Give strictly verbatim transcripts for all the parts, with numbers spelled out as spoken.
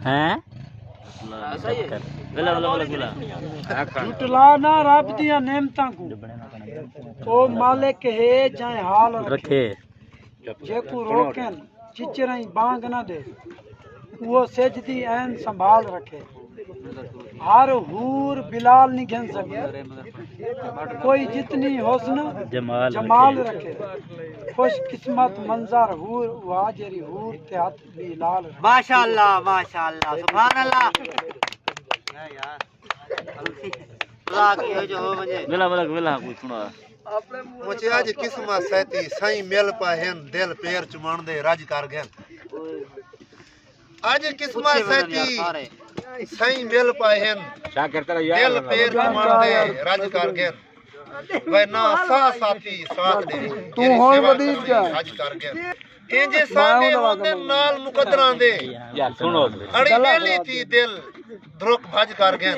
ہیں؟ ولا، ولا، ولا، ولا۔ جھٹلا نہ رب دیاں نعمتاں کوں، او مالک ہے جئیں حال رکھے۔ رکھے۔ جیکوں روکن، چچرائیں بانگ نہ ݙے، اوہو سجھ دی عین سنبھال رکھے۔ ہر حور بلال نی گھن سڳدی، کوئی جتنی حسن جمال جمال رکھے۔ رکھے۔ خوش قسمت منظر حور اوہا، جیڑھی حور تے ہتھ بلال رکھے۔ ماشاءاللہ، ماشاءاللہ، سبحان اللہ۔ بلا، بلا، بلا، کوئی سݨا۔ مچے اڄ قسمت سیتی، سائیں مل پائے ہن، دل پیر چمݨ دے رڄ کر ڳئن۔ اڄ قسمت سیتی، سائیں مل پائے ہن، شاکر تیرا یار دل پیر چمݨ دے رڄ کر ڳئن۔ وے نہ ساہ ساتھی ساتھ ݙے، توں جیڑھی ہݨ سیوا ودیج کرݨی کیا؟ حج کر ڳئن۔ اینجھے سانگے ہوندن نال مقدراں دے۔ یار سݨو۔ اڑی ویلی تھی دل دھرک بھڄ کر ڳئن۔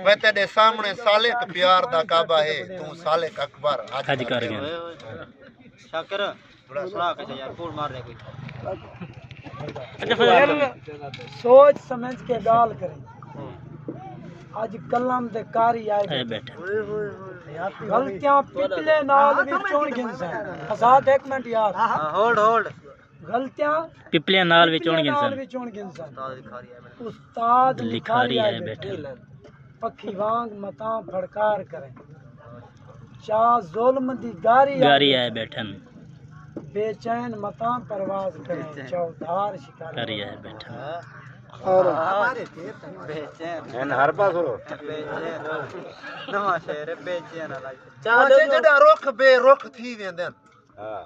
وے تیݙے سامݨے سالک پیار دا کعبہ ہے، توں سالک اکبر حج حج کر کر ڳئن۔ ڳئن۔ شاکر، تھوڑا سݨا کے یار، کوڑ مار رہے کوئی۔ اچھا، پھر دل سوچ سمجھ کے ڳالھ کریں۔ اڄ قلم دے قاری آئے اے بیٹھے۔ بیٹھے۔ غلطیاں پپلے نال وی چݨ گھنسن۔ آزاد، ہک منٹ یار۔ ہاں، ہولڈ، ہولڈ۔ غلطیاں پپلیاں نال وی چݨ پپلیاں نال گھنسن۔ وی چݨ گھنسن۔ استاد لکھاری آئے بیٹھے۔ پکھی وانگ متاں پھڑکار کریں۔ چا ظلم دی گاری آئے گاری آئے بیٹھن۔ بے چین متاں پرواز کریں۔ چودھار شکاری کاری آئے بیٹھن۔ اور ہن ہر پاسوں۔ نواں شعر ہے، بے چین والا۔ چا جݙاں رخ بے رخ تھی ویندن۔ ہاں۔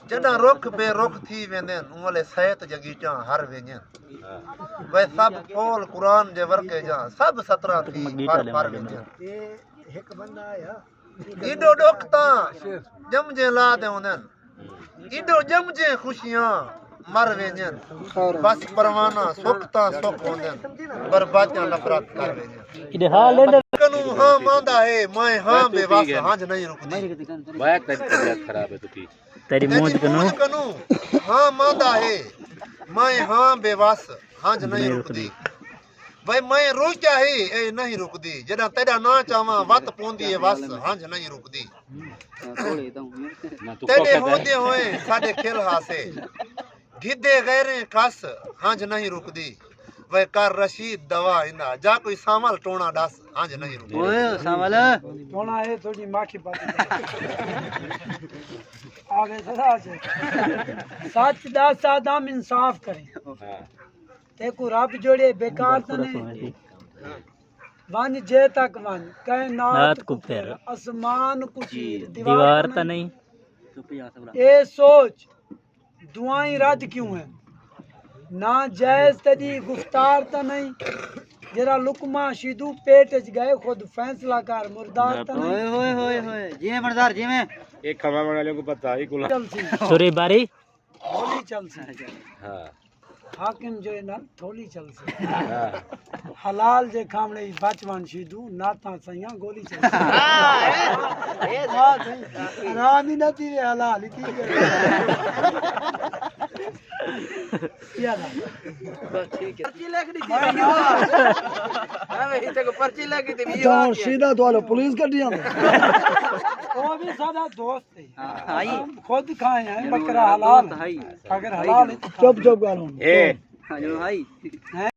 جݙاں رخ بے رخ تھی ویندن، اوں ویلے سیت جگیٹاں ہر ویندن۔ ہاں۔ وے سب پھول قرآن دے ورقے جاں، سب سطراں تھی پر پر ویندن۔ ایݙو ݙکھ تاں ڄمجیں لا دے ہوندن، ایݙو ڄمجیں خوشیاں مر ویندن۔ بس پروانہ سکھ تاں سکھ ہوندن، بربادیاں نفرت کر ویندن۔ ایݙے حال ایندے کنوں ہاں ماندا ہے، میں ہاں بے وس، ہنج نہیں رکدی۔ بھائی، تیری طبیعت خراب ہے تو کی؟ تیری تیݙی مونجھ کنوں۔ مونجھ کنوں ہاں ماندا ہے، میں ہاں بے وس، ہنج نہیں نہیں رکدی۔ رکدی۔ بھئی میں روکیا ہے، اے نہیں رکدی۔ جݙاں تیݙا ناں چاواں، وت پوندی ہے وس، ہنج نہیں رکدی۔ نہ تو تیݙے کوکا ہوندے ہوئے ساݙے کھل ہاسے۔ گھدے غیریں کس، ہنج نہیں رکدی۔ وے کر رشید دوا ایندا، جا کوئی سانول ٹوݨا ݙس، ہنج نہیں رکدی۔ اوئے سانول۔ ٹوݨا ہے تھوڑی ماکھی پاتی۔ آوے سدا سے۔ سچ ݙس آدم انصاف کریں۔ ہاں۔ تیکوں رب جوڑے بیکار تاں نہیں۔ ونڄ جے تک ونڄ، کائنات نات کوں کوں پھر۔ پھر، اسمان کوں چیر، جی، دیوار دیوار تاں تاں نہیں۔ نہیں۔ اے سوچ، دعائیں رد کیوں ہیں؟ ناجائز تیݙی گفتار تاں نہیں؟ جیڑھا لقمہ شیدو پیٹ اچ ڳئے، خود فیصلہ کر، مردار تاں نہیں؟ ہوئے، ہوئے، ہوئے، ہوئے۔ جیویں مردار، جیویں۔ ایہ کھاوݨ والے کوں پتہ ہی کولا۔ چلسی۔ سورے باری۔ گولی چلسی۔ ہاں۔ حاکم جو ہے نا، تھولی چلسی۔ ہاں۔ حلال جے کھاوݨے بچ ونڄ شیدو، نہ تاں سئیاں گولی چلسی۔ ہاں، اے، اے۔ ہاں، صحیح۔ حرام ہی نہ تھی، حلال ہی تھی۔ کیا تھا؟ بس ٹھیک ہے۔ پرچی لکھ ݙتی۔ ہاں، بھئی، تے کو پرچی لکھ ݙتی، اچھا، ہݨ سیدھا تہاݙے پولیس کڈھی آندے۔ او وی ساݙا دوست ہے۔ ہاں، ہائی۔ خود کھائے ہیں، بکرا حلال۔ ہائی۔ اگر حلال ہے تو چپ، چپ ڳالھ ہݨ۔ اے۔ ہاں، جو ہائی۔ ہیں؟